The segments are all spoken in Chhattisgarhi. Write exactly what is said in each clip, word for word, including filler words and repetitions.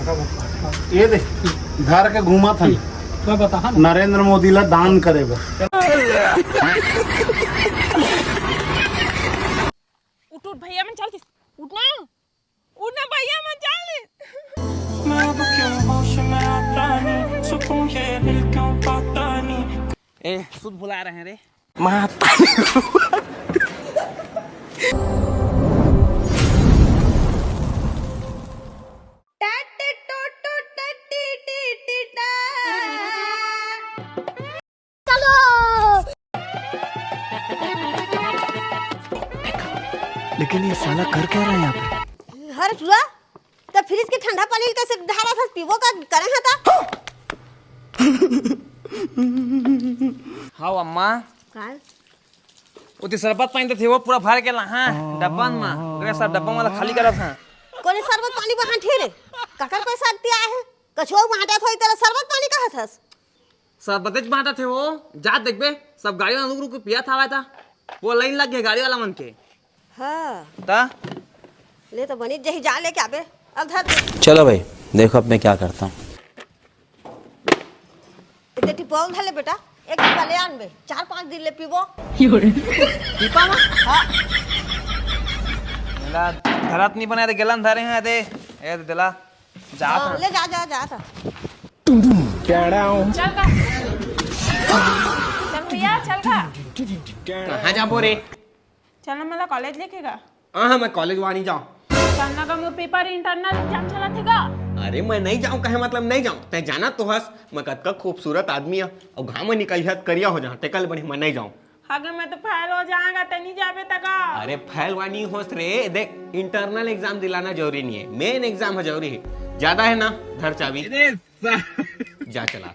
ये दे, घर के घूमत हन। मैं बता, हाँ। नरेंद्र मोदी ला दान करे बर। उठ, उठ भैया, मन चल, उठ ना, उठ ना भैया, मन चल। मैं अब क्यों होश में आता नहीं, सुकून ये दिल क्यों पाता नहीं। ए, सुध भुला रहे हैं रे। माता। लेकिन ये साला कर क्या रहा है यहाँ पे? हर जुआ, त फ्रिज के ठंडा पानी ल कइसे ढारत हस, पीबो का करे ह त? हाव अम्मा। काय? ओती शरबत पानी देथे वो पूरा भर के लाहा डब्बा म, ओकरे सब डब्बा वाला खाली करत हां। कोने शरबत पानी बहान ठी रे? काकर पैसा दिया है? कछुआ बांटत होई तेला शरबत पानी कहत हस? शरबतेच बांटत हे वो, जा देखबे, सब गाड़ी वाला रुक रुक के पियत हवय त, वो लाइन लग गे गाड़ी वाला मन के। हाँ। त? ले तो बनी जही जा लेके आबे। अब धर दे। चलो भाई, देखो अब मैं क्या करता हूँ। इतने टिपोल धर ले बेटा, एक डिब्बा ले आनबे, चार पांच दिन ले पीबो। टीपा मा? हाँ। मेला धरत नहीं बनाए तो गलन धरे हैं दे। ए दे देला। जा हाँ, था। ले जा, जा, जा था। चल का। चल भैया, चल का। कहाँ जाबो रे? चल ना, मोला कॉलेज लेके गा। हाँ, हाँ, मैं कॉलेज वहाँ नहीं जाऊँ। चल ना गा, मोर पेपर, इंटरनल एग्जाम चलत हे गा। अरे, मैं नहीं जाऊँ, कहे मतलब नहीं जाऊँ। तै जाना तो हस, मैं कतका खूबसूरत आदमी हूँ, और घाम में निकल जात करिया हो जाऊँ, तेकर ले बढ़िया मैं नहीं जाऊँ। अगर मैं तो फेल हो जाऊंगा, तै नहीं जाबे त गा। अरे, फेल वानी होस रे, देख, इंटरनल एग्जाम दिलाना जरूरी नहीं है, मेन एग्जाम है जरूरी है। ज्यादा है ना, धर चाबी। अरे जा चला।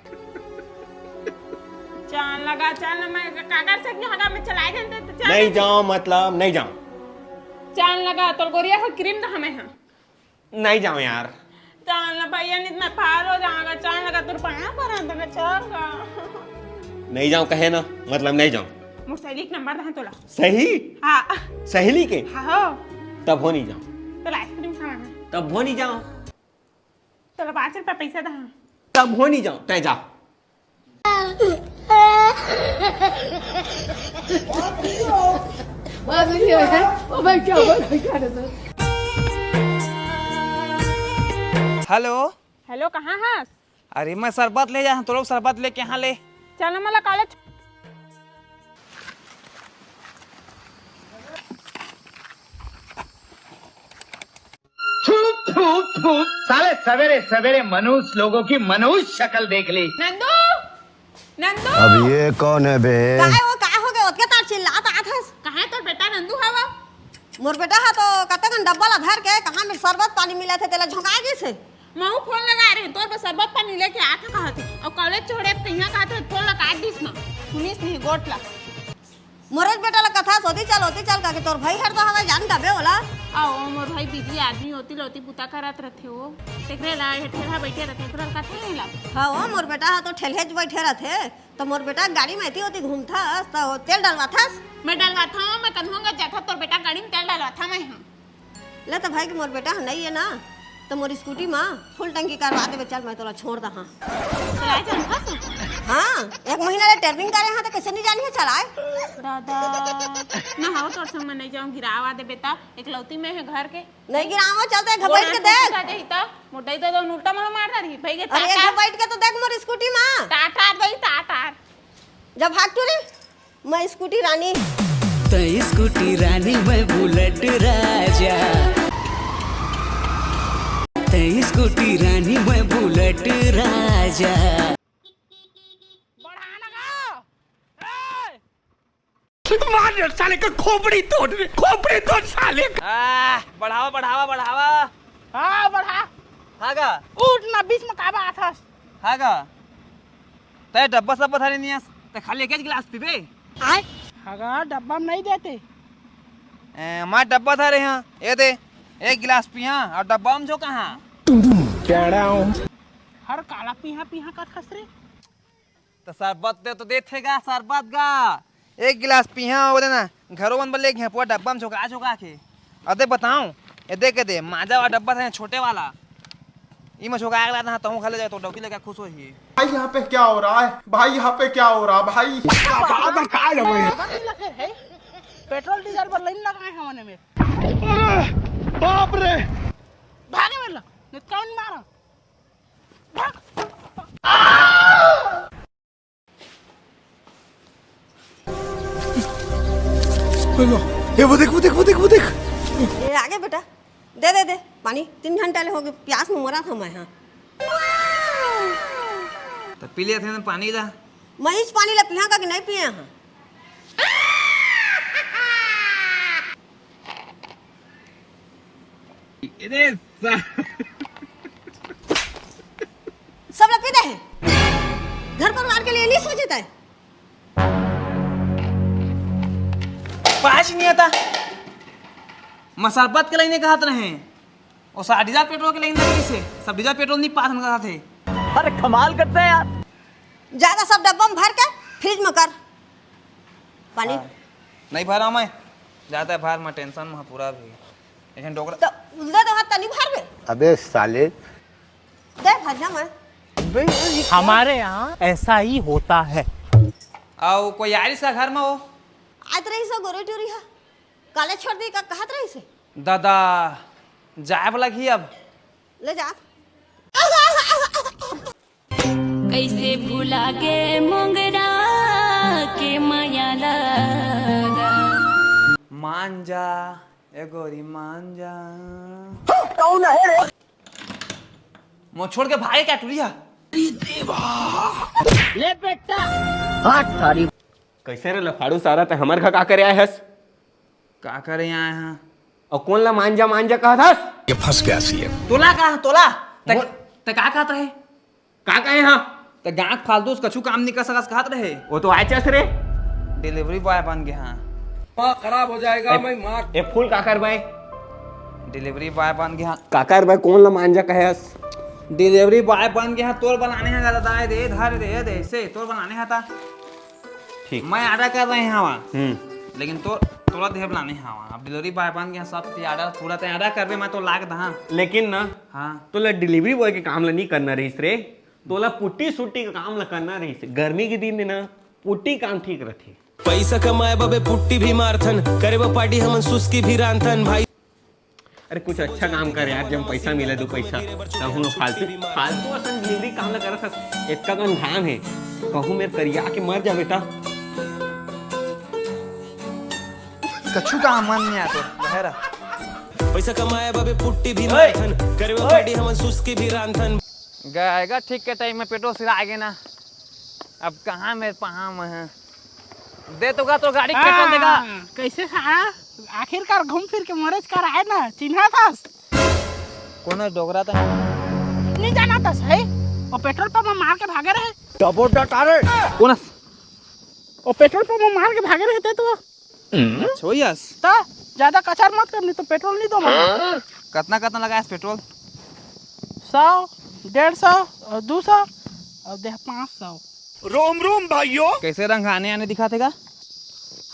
चल लगा, चल ना, मैं कागज से नहीं होगा, मैं चलाए जानते तो चल। नहीं जाओ, मतलब नहीं जाओ। चल लगा, तोर गोरिया हो क्रीम दा हमें हाँ। नहीं जाओ यार। चल ना भैया, नहीं तो मैं पार हो जाऊंगा। चल लगा, तोर पाया पर आता मैं चल गा। नहीं जाओ कहे ना, मतलब नहीं जाओ। मोर सहेली के नंबर दा तोला। सही? हाँ। सहेली के? हाँ हो। तब हो नहीं जाओ। तोला आइसक्रीम खाना है। तब हो नहीं जाओ। तोला पाँच रुपया पैसा दा। तब हो नहीं जाओ, तय जा। हेलो। हेलो, कहाँ हस? अरे, मैं शरबत ले जा, तो लोग शरबत लेके यहाँ ले। चल ना, मला कॉलेज। थू, थू, थू। साले सवेरे सवेरे मनुष्य लोगों की मनुष्य शक्ल देख ली। नंदू, नंदू। अब ये कौन है बे? काय वो, काय हो गया? ओतके तार चिल्लात आत हस। कहाँ है तोर बेटा नंदू हवा? मोर बेटा हा तो कतकन डब्बा ला धर के कहाँ में शरबत पानी मिलत हे, तेला झोंका गिस हे। महू फोन लगा रहे, तोर बर शरबत पानी लेके आत हे कहत हे। और कॉलेज छोड़े कहिया कहत हे, फोन ला काट दिस ना। सुनिस नहीं, गोठ ला। मोरेच बेटा ला कथा, सोती चल, ओती चल, काके तोर भाई हर तो हवय, जान तबे ओला। आओ, मोर भाई बिजी आदमी, ओती लोती बुता करत रथे वो। तेकरे ला, ये ठेलहा बैठे रथे, तेकरे ला कथा नहीं ला। हाँ, वो मोर बेटा हा तो ठेलहेच बैठे रथे, तो मोर बेटा गाड़ी में एती ओती घूमथस, तो तेल डलवाथस? मैं डलवाथव, मैं कन्हू गा जाथव, तोर बेटा गाड़ी में तेल डलवाथव मैं, हाँ। ले तो भाई के मोर बेटा ह नइ हे ना, तो मोर स्कूटी म फुल टंकी करवा देबे। चल, मैं तोला छोड़ दहा। चलाए जानथस? हाँ, एक महीना ले ट्रेनिंग करे हा, तो कैसे नहीं जानी है चलाए? दादा, ना हो, तोर संग मैं नहीं जाऊँ, गिरावा देबे त, एकलौती मैं है घर के। नहीं गिरावा, चल तो एक बैठ के देख। का देही त, मोर दाई दादा उल्टा मला मार डारही, भाई के अरे, एक टाटा। बैठ के तो देख मोर स्कूटी म। टाटा दई, टाटा। जब भाग टूरी। मैं स्कूटी रानी। तै स्कूटी रानी, मैं बुलेट राजा। तै स्कूटी रानी, मैं बुलेट राजा। बढ़ा लगा। ए! मार साले का खोपड़ी तोड़, खोपड़ी तोड़ साले का। आ, बढ़ावा, बढ़ावा, बढ़ावा। हाँ, बढ़ा। हाँ गा। उठ ना, बीच में काबा आथस। हाँ गा। तै डब्बा सब्बा धरे नहीं आस, तै खाली एक गिलास पीबे। हाँ गा, डब्बा में नहीं देते। ए, मार डब्बा धरे हाँ, ये दे, एक गिलास पिया और डब्बा में जो कहाँ। हर काला पीहा पीहा का खसरे। तो शरबत दे तो देथे गा, शरबत गा। एक गिलास पीहा, वो देना, घरों बन बले घेपुआ डब्बा में झोंका झोंका के। अदे बताऊं, ये दे के दे, माजा वाला डब्बा था छोटे वाला। ई मछोका आग लाना, तहूँ खा ले जाए, तो डौकी लगा खुश होही। भाई, यहाँ पे क्या हो रहा है? भाई, यहाँ पे क्या हो रहा है, भाई? बात है, का जब है? बात नहीं लगे है। पेट्रोल डीजल पर लाइन लगाए हैं मने में। अरे, बाप रे! भागे मेला, नित्कावन मारा। भाग। ए, वो देख, वो देख, वो देख, वो देख। ए, आगे बेटा, दे, दे, दे पानी। तीन घंटा ले हो गए, प्यास में मरा था मैं, हाँ। तो पी लिया था ना पानी ला। मैं इस पानी ला पिया का कि नहीं पिया, हाँ? अरे सा- सब ला पी दे है। घर परिवार के लिए नहीं सोचता है। पाँच नहीं आता। मसालपत के लाइन कहत रहे, और सा डीजल पेट्रोल के लाइन लगे से, सब डीजल पेट्रोल नहीं पास कहत है। अरे कमाल करते हैं यार। ज्यादा सब डब्बा में भर के फ्रिज में कर पानी। हाँ। नहीं भरा मैं, ज्यादा भर मैं टेंशन में पूरा भी। लेकिन डोकरा तो दे दो हाथ तनी भर में। अबे साले। दे भर जा मैं। हमारे यहाँ ऐसा ही होता है। आओ, कोई आरिस का घर में हो? आज रही सो गोरे टूरी हा। काले छोड़ दी का कहत रही से? दादा, जाए वाला की अब। ले जा। कैसे भुला गे मोंगरा के माया लगा। मान जा, ए गोरी मान जा। कौन है रे? मो छोड़ के भागे क्या टुरिया? ले बेटा। हाथ थारी। कैसे रे लफाड़ू सारा, ते हमर घर का करे आए हस? का करे आए हैं? और कौन ला मांजा मांजा कहत हस? ये फंस गया सीएम। तोला का, तोला? ते, मोर ते का कहत रहे? का कहे हाँ? ते गांठ फालतू से कछु काम नहीं कर सकस कहत रहे। वो तो आए चस रे। डिलीवरी बॉय बन गया हाँ। दिमाग खराब हो जाएगा, ए, मैं माँ। ए फूल काकर भाई। डिलीवरी बॉय बन गया। काकर भाई कौन ला मांजा कहे हस? डिलीवरी बॉय बन गया, तोर बनाने हैं दादा, दे, धर दे, दे, से, तोर बनाने हैं ता। ठीक। मैं ऑर्डर कर रहे हैं हवा। हम्म। लेकिन तो, तोला देह बनाने हैं हवा। अब डिलीवरी बॉय बन गया, सब ते ऑर्डर पूरा ते ऑर्डर करबे, मैं तो लाग दहा। लेकिन ना, हाँ। तो ले डिलीवरी बॉय के काम ला नहीं करना रहीस रे, तोला पुट्टी सुट्टी के काम ला करना रहीस। गर्मी के दिन में ना, पुट्टी काम ठीक रहथे। पैसा कमाए बबे पुट्टी भी मारथन, करे बर पार्टी हमन सुस्की भी रांधथन भाई। अरे कुछ अच्छा काम कर यार, जब पैसा मिले दो पैसा। कहूँ ना फालतू, फालतू असन डिलीवरी काम ना करत हस, इतना कन धान है, कहूँ मेर करिया के मर जा बेटा। कछु का मन नहीं आतो, बहरा। पैसा कमाए बबे पुट्टी भी ओए! मारथन, करे बर ओए! पार्टी हमन सुस्की भी रांधथन। गएगा ठीक के टाइम में पेट्रोल सिरा आगे ना। अब कहाँ मेरे पहा में है? दे तो गा तो गाड़ी के पेट्रोल देगा। हाँ, कैसे सारा आखिरकार घूम फिर के मोरेज कर आए ना, चिन्हा थास? कौन है डोगरा था? नहीं जाना था सही। वो पेट्रोल पंप में मार के भागे रहे। डबो डटारे। कौन है? वो पेट्रोल पंप में मार के भागे रहे थे तो। अच्छा, वही आस। ता ज्यादा कचार मत कर, नहीं तो पेट्रोल नहीं दो मैं। कतना, कतना लगाया पेट्रोल? सौ, डेढ़ सौ और दो सौ और देह पाँच सौ। रोम रोम भाइयों। कैसे रंग आने आने दिखा थे का?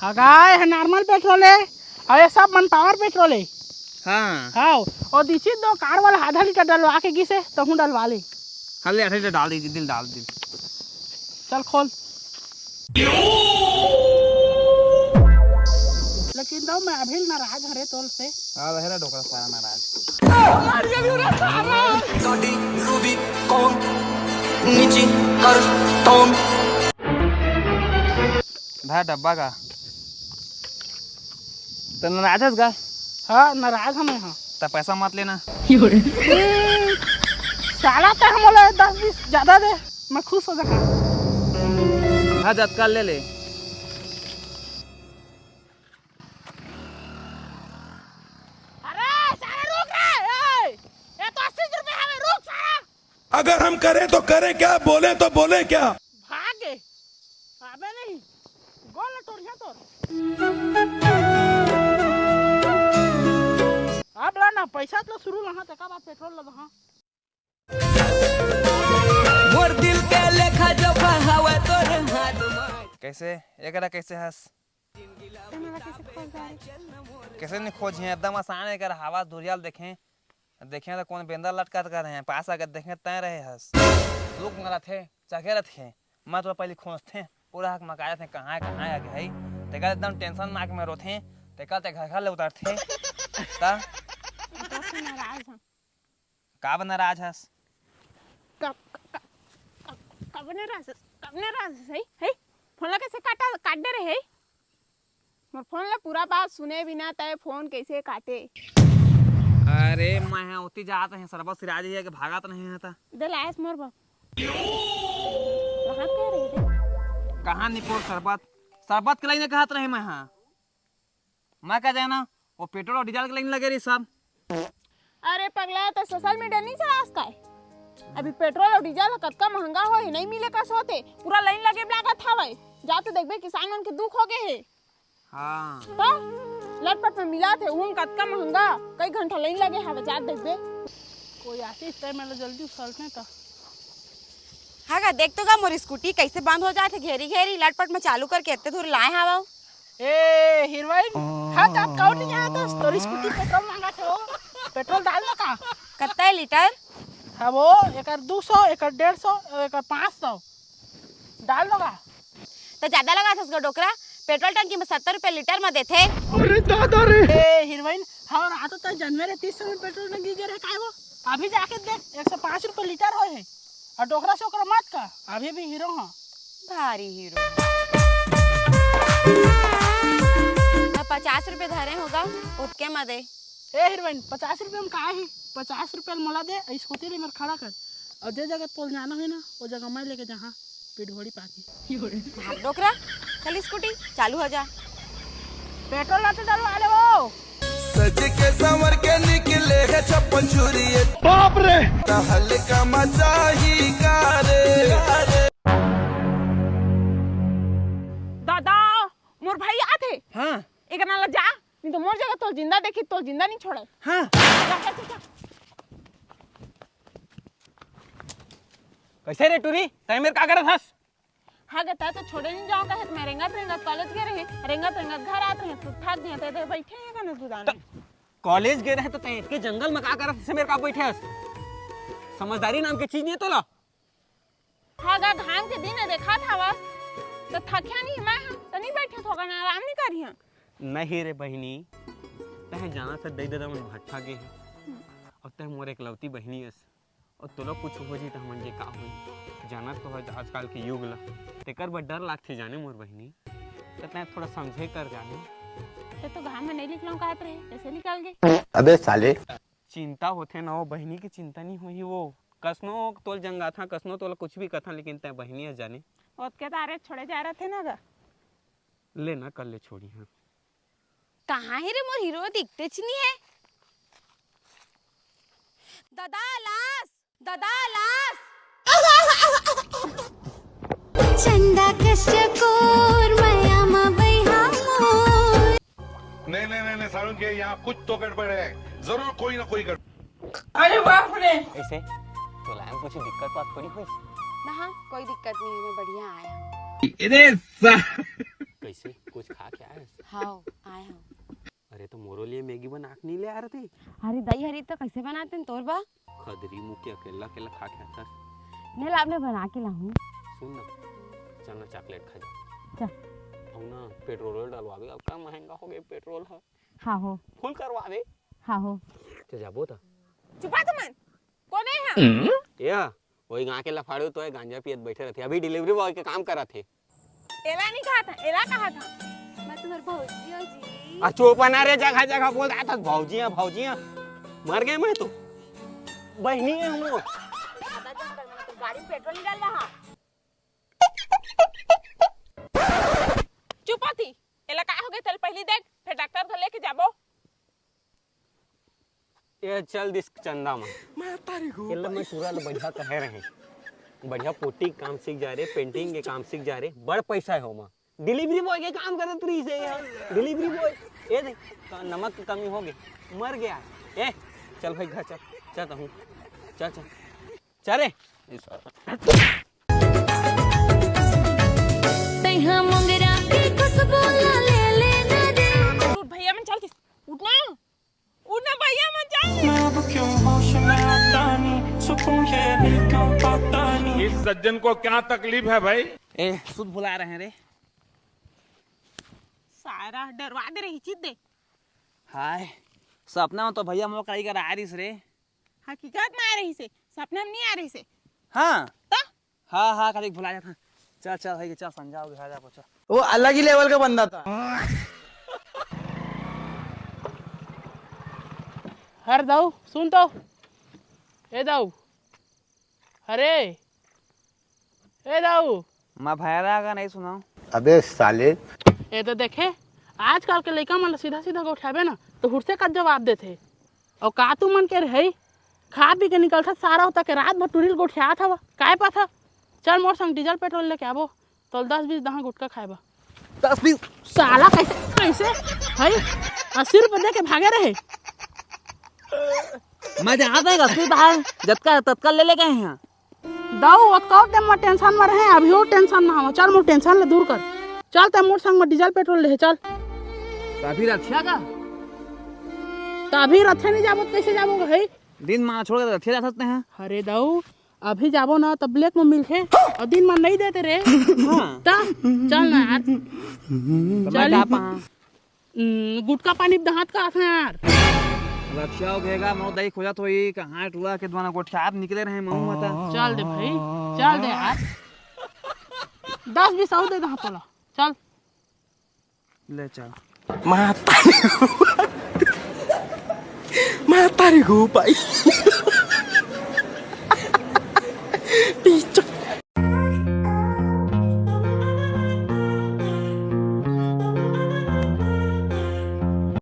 हगाए है, नॉर्मल पेट्रोल है। और ये सब मन पावर पेट्रोल है। हाँ। हाँ, और दिसी दो कार वाला आधा लीटर डलवा के गिसे, तो हूँ डलवा ले। हाँ, ले, आधा लीटर डाल दे, दिल डाल दे। चल खोल। लेकिन तो मैं अभी नाराज हरे तोल से। हाँ, रहे ना डोकरा सारा नाराज। गाड़ी रूबी कौन नीचे हर टोन। भा डब्बा का। तो नाराज हस का? हाँ, नाराज हमें हाँ। तो पैसा मत लेना। हम्म, साला तो हम बोला दस बीस ज्यादा दे, मैं खुश हो जाऊंगा। हाँ, जतका ले ले। अरे, साला रुक रे, ए, ये तो अस्सी रुपए हवे, रुक साला। अगर हम करें तो करें क्या, बोले तो बोले क्या? भागे। अबे नहीं, गोल टोरिया तो। अब ला ना, पैसा तो शुरू लहा, तेका बाद पेट्रोल लगा, हाँ। मोर दिल के लेखा जोखा हवे तोर हाथ में। कैसे? एकरा कैसे हस? कैसे नहीं खोज है? एकदम आसान है, एकर हवा दुरियाल देखें। देखे त कोन बेंदर लटकत कर रहे हैं, पास आके देखे तय रहे हस। लुक न रथे, चघे रथे। मैं तोला पहली खोजथे, पूरा हक मकाया थे, कहाँ है, कहाँ है, है। तेकर एकदम टेंशन में आके मैं रोथे, तेकर ते घर घर ले उतरथे। ता? तो से नाराज हूँ। का बा नाराज हस? कब, कब, कब, कब नाराज हस? कब नाराज हस, है? है? फोन ला कैसे काटा, काट दे रहे, है? मोर फोन ला पूरा बात सुने बिना तय फोन कैसे काटे? अरे, मैं हा ओती जात रहे, सरबत सिराज है के भागत नहीं है ता। दे लायस मोर बा। कहाँ कह रहे थे? कहाँ निपोर सरबत? सरबत के लाइन कहत रहे मैं हा। मैं का जाना, वो पेट्रोल और डीजल के लाइन लगे रही सब। अरे पगला, तो सोशल मीडिया नहीं चलास काय? अभी पेट्रोल और डीजल ह कतका महंगा हो हे, नहीं मिले कस होते, पूरा लाइन लगे लागत हवय। जा तो देखबे, किसान मन के दुख हो गए हे। हाँ। तो लटपट में मिला थे, उन कतका महंगा, कई घंटा लाइन लगे हवय, जा देखबे। कोई आशीष तय, मैं जल्दी उछलते तो। हाँ गा, देख तो गा, मोर स्कूटी कैसे बंद हो जाथे घेरी घेरी, लटपट में चालू करके इतने दूर लाए हवव। ए हीरोइन, हाँ, का कौन नहीं आता? तोर स्कूटी पेट्रोल मांगा थे वो। पेट्रोल डाल ना का? कत्ता है लीटर? हाँ वो, एकर दो सौ, एकर डेढ़ सौ, एकर पाँच सौ। डाल ना का? तो ज्यादा लगा थस गा डोकरा, पेट्रोल टंकी में सत्तर रुपया लीटर में देथे। अरे दादा रे। ए हीरोइन, हाँ, रात तो जनवरी तीस में पेट्रोल टंकी गिरे काय वो? अभी जाके देख, एक सौ पाँच रुपया लीटर होय है। और डोकरा से ओकरा मत का, अभी भी हीरो हाँ। भारी हीरो। मैं पचास रुपये धरे होगा, उतके म दे। ए हीरोइन, पचास रुपये में का ही? पचास रुपये मोला दे, स्कूटी ले मेरे खड़ा कर। और जे जगह तोल जाना है ना, वो जगह मैं लेके जहाँ पिठभोड़ी पाकी। भाग डोकरा, चल स्कूटी चालू हो जा। पेट्रोल ना तो डलवा ले वो। सज के संवर के निकले है छप्पन छुरी। बाप रे। त हल्का मचाही का रे। दादा, मोर भाई आथे। हाँ। एक ना ला जा, नहीं तो मोर जगह तोल जिंदा देखी, तोल जिंदा नहीं छोड़े। हाँ। जा, जा, जा, जा। कैसे रे टूरी, तय मेरे का करत हस? हाँ गे, तय तो छोड़े नहीं जाओ कहे, मैं रेंगत रेंगत कॉलेज गे रहे, रेंगत रेंगत घर आत रहे, तो थक गए, ते बैठे हैं कने दुकान में। कॉलेज गे रहे तो तय के जंगल में का करत हस, मेरे का बैठे हस? समझदारी नाम की चीज नहीं है तोला। हाँ गा, घाम के दिन है, देखा था बस, तो थकिया नहीं मैं, हम तो नहीं बैठे थोड़ा ना आराम नहीं करी हम। नहीं रे बहिनी, तय जाना से दे दे मन भट्ठा गे है, और तय मोर एकलौती बहिनी है। अउ तोला कुछ हो जी त हमन के का होई? जानत तो हस आजकल के युग ला, तेकर बर डर लागथे जाने मोर बहिनी। त तैं थोड़ा समझे कर जाने। ते तो घाम में नहीं निकलूं कहत रहे, कैसे निकल गए? अबे साले। चिंता होथे ना वो बहिनी के, चिंता नहीं होही वो। कसनो तोल जंगाथा, कसनो तोला कुछ भी कथा, लेकिन तैं बहिनी है जाने। ओतके तारे छोड़े जा रहे थे ना गा। ले ना, कर ले छोड़ी, हाँ। कहाँ हे रे मोर हीरो, दिखतेच नहीं है। दादा लास, दादा लास। चंदा कश्यप कोर मया मा बैहा मोर। नहीं, नहीं, नहीं, नहीं, सारुण के यहाँ कुछ तो गड़बड़ है, जरूर कोई ना कोई गड़बड़। अरे बाप रे। ऐसे तोला कुछ दिक्कत बात थोड़ी होइस? ना, हाँ, कोई दिक्कत नहीं है, मैं बढ़िया आया। अरे सा- कैसे, कुछ खा के आए? हाँ, आए हूँ। अरे तो मोरो लिए मैगी बना के नहीं ले आ रहे थे? अरे दाई, हरी तो कैसे बनाते हैं तोर बा? खदरी मुँह के अकेला अकेला खा के आथस। नहीं लाभ, मैं बना के लाहूँ। सुन ना, चल ना चॉकलेट खा जा। चल। अउ ना पेट्रोल डलवावे, अब का महंगा हो गए पेट्रोल ह। हाँ हो। फुल करवावे। हाँ हो। तो जाबो त। चुपा तुमन। कोन हे हा? या, वही गाँव के लफाड़ू तो है, गांजा पियत बैठे रहते, अभी डिलीवरी बॉय के काम करत हे। एला नहीं कहा था, एला कहा था। मैं तुम्हारी भौजी हो जी। आ चुप ना रे, जगह जगह बोल रहा था, भौजी है, भौजी है। मर गए मैं तो। बहनी है हम लोग। ज्यादा जंगल में तो गाड़ी में पेट्रोल नहीं डालवा हा। चुप होती। एला का हो गए, चल पहली देख, फिर डॉक्टर घर लेके जाबो। ए चल दिस चंदा मा। मैं तारी को एला मैं पूरा ल बढ़िया कहे रहे। बढ़िया पोटी के काम सीख जा रे, पेंटिंग के काम सीख जा रे, बड़ पैसा है ओमा। डिलीवरी बॉय के काम करत रही से यार। डिलीवरी बॉय। ए देख, का नमक की कमी हो गई, मर गया। ए चल भाई घर चल, चल कहूँ, चल चल, चल रे। तैहा मोंगरा के खुशबू ला ले लेना रे। उठ भैया मन चल, उठ ना। उठ ना भैया मन, मैं अब क्यों होश में आता नहीं, सुकून ये दिल क्यों पाता नहीं। इस सज्जन को क्या तकलीफ है भाई? ए, सुध भुला रहे हैं रे। सारा डरवा दे रही चित दे। हाय, सपना में तो भैया मोर कई कर आ रहीस रे। हकीकत में आ रहीस हे, सपना में नहीं आ रहीस हे। हाँ। तो? हाँ, हाँ, खाली भुला जाता। चल, चल, है कि चल, समझाओगे, आ जा, चल। वो अलग ही लेवल का बंदा था। हर दाऊ, सुन तो। ए दाऊ। अरे, ए दाऊ। मैं भैरा का नहीं सुनाऊं। अबे साले। ए तो देखे, आजकल के लइका मन ल सीधा-सीधा गोठियाबे ना, तो हुरसे का जवाब देथे। अउ का तू मन के रहे, खा पी के निकलथस सारा होता के रात भर टुरी ल गोठियात हवा, काय पाथा? चल मोर संग डीजल पेट्रोल लेके आबो, तोल दस बीस दहा गुटखा खाए बा। दस बीस? साला कैसे, कैसे? हई, अस्सी रुपए दे के भागे रहे। मैं जानत हंव, अस्सी दहा जतका ततका ले लेके आए हैं। दाऊ, ओतका टाइम में टेंशन में रहे, अभी वो टेंशन में हवा। चल, मोर टेंशन ले दूर कर। चल, ते मोर संग में डीजल पेट्रोल ले, चल। त अभी रथिया का? त अभी रथे नहीं जाबो, त कैसे जाबो भाई? दिन में छोड़ के रथिया जा सकते हैं। अरे दाऊ, अभी जाबो ना, त ब्लैक में मिलथे, अउ दिन में नहीं देते रे। हाँ। त चल ना यार। त मैं चल। जा पा। हम्म, गुटखा पानी दहात का आथे यार। रक्षा हो घेगा, मोर दाई खोजत होई, कहाँ टूरा के दुआना गोठियात निकले रहे, महू मता। चल दे भाई, चल दे यार। दस बीस अउ दे दहा तोला, चल। ले चल। माता रे गो भाई।